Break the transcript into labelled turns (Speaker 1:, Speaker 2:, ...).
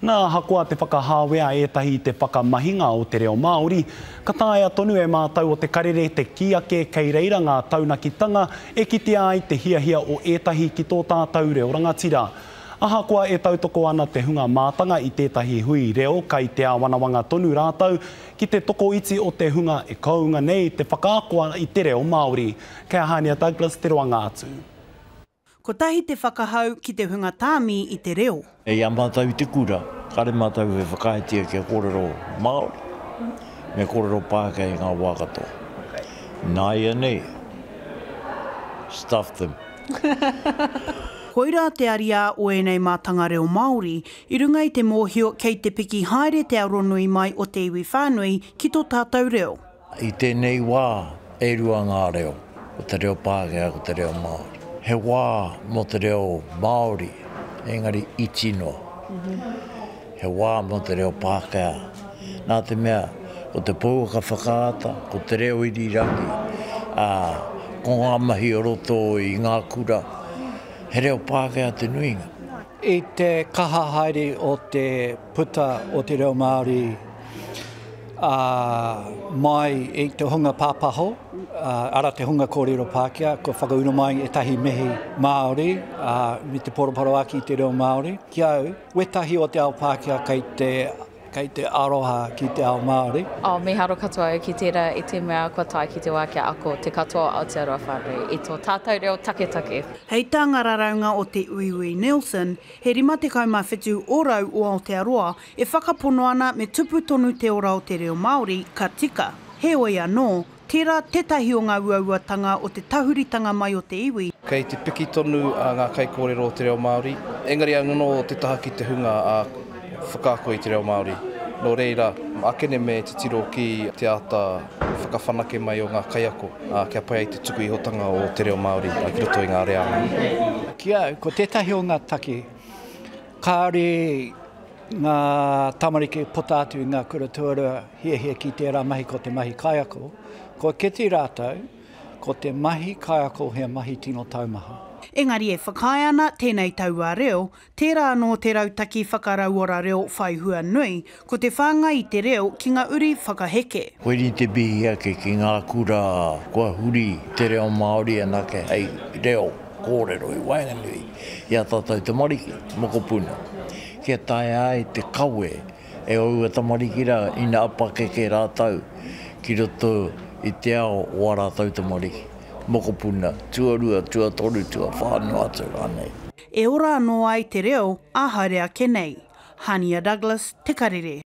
Speaker 1: Nā, ahakoa te whakahāwea ētahi i te whakamahinga o te reo Māori, ka taea tonu e mātou o Te Karere te kī ake kei reira ngā taunakitanga e kitea ai te hiahia o ētahi ki tō tātou reo rangatira. Ahakoa e tautoko ana te hunga mātanga i tētahi hui reo kai te āwanawanga tonu rātou ki te tokoiti o te hunga e kounga nei te whakaako i te reo Māori. Kei a Hānia Douglas te roanga atu.
Speaker 2: Kotahi te whakahau ki te hunga tāmi i te reo.
Speaker 3: I a mātou i te kura, kāre mātou e whakaaetia kia kōrero Māori, me kōrero Pākehā i ngā wā katoa. Nāianei, stuff them.
Speaker 2: Koirā te ariā o ēnei mātanga reo Māori, i runga i te mōhio kei te piki haere te aronui mai o te iwi whānui ki tō tātou reo.
Speaker 3: I tēnei wā, e rua ngā reo, ko te reo Pākehā, ko te reo Māori. He wā mō te reo Māori, engari iti noa. He wā mō te reo Pākehā. Nā te mea, ko te pouaka whakaata, ko te reo irirangi, ā, ko ngā mahi o roto i ngā kura, he reo Pākehā te nuinga.
Speaker 4: I te kaha haere o te puta o te reo Māori, ā, mai i te hunga pāpaho, arā te hunga kōrero Pākehā, kua whakauru mai ētahi mihi Māori, ā, me te poroporoaki i te reo Māori. Ki au, wētahi o te ao Pākehā kei te, kei te aroha ki te ao Māori.
Speaker 5: Oh, mīharo katoa au ki tērā i te mea kua tae ki te wā kia ako te katoa o Aotearoa whānui i tō tātou reo taketake.
Speaker 2: Hei tā ngā raraunga o te Uiui Nielsen, he 57 ōrau o Aotearoa E whakapono ana me tupu tonu te ora o te reo Māori, ka tika. Heoi anō, tērā tētahi o ngā uauatanga o te tahuritanga mai o te iwi.
Speaker 6: Kei te piki tonu ngā kaikōrero o te reo Māori, engari anō te taha ki te hunga whakaako i te reo Māori. Nō reira, akene me titiro ki te āta whakawhanake mai o ngā kaiako, kia pai ai te tuku ihotanga o te reo Māori ki roto i ngā reanga.
Speaker 4: Ki au, ko tētahi o ngā take, kāore Ngā tamariki puta atu i ngā kura tuarua hiahia ki tērā mahi ko te mahi kaiako, kua kite rātou ko te mahi kaiako he mahi tino taumaha.
Speaker 2: Engari e whakaae ana tēnei tauā reo, tērā anō te rautaki whakarauora reo whai hua nui, ko te whāngai i te reo ki ngā uri whakaheke.
Speaker 3: Koinei te mihi ake ki ngā kura kua huri te reo Māori anake hei reo kōrero i waenganui i ā tātou tamariki, mokopuna. Kia taea ai te kawe e ōua tamariki rā ina pakeke rātou ki roto i te ao o ā rātou tamariki, mokopuna, tuarua, tuatoru, tuawhā noa atu rānei.
Speaker 2: E ora anō ai te reo ā haere ake nei. Hania Douglas, Te Karere.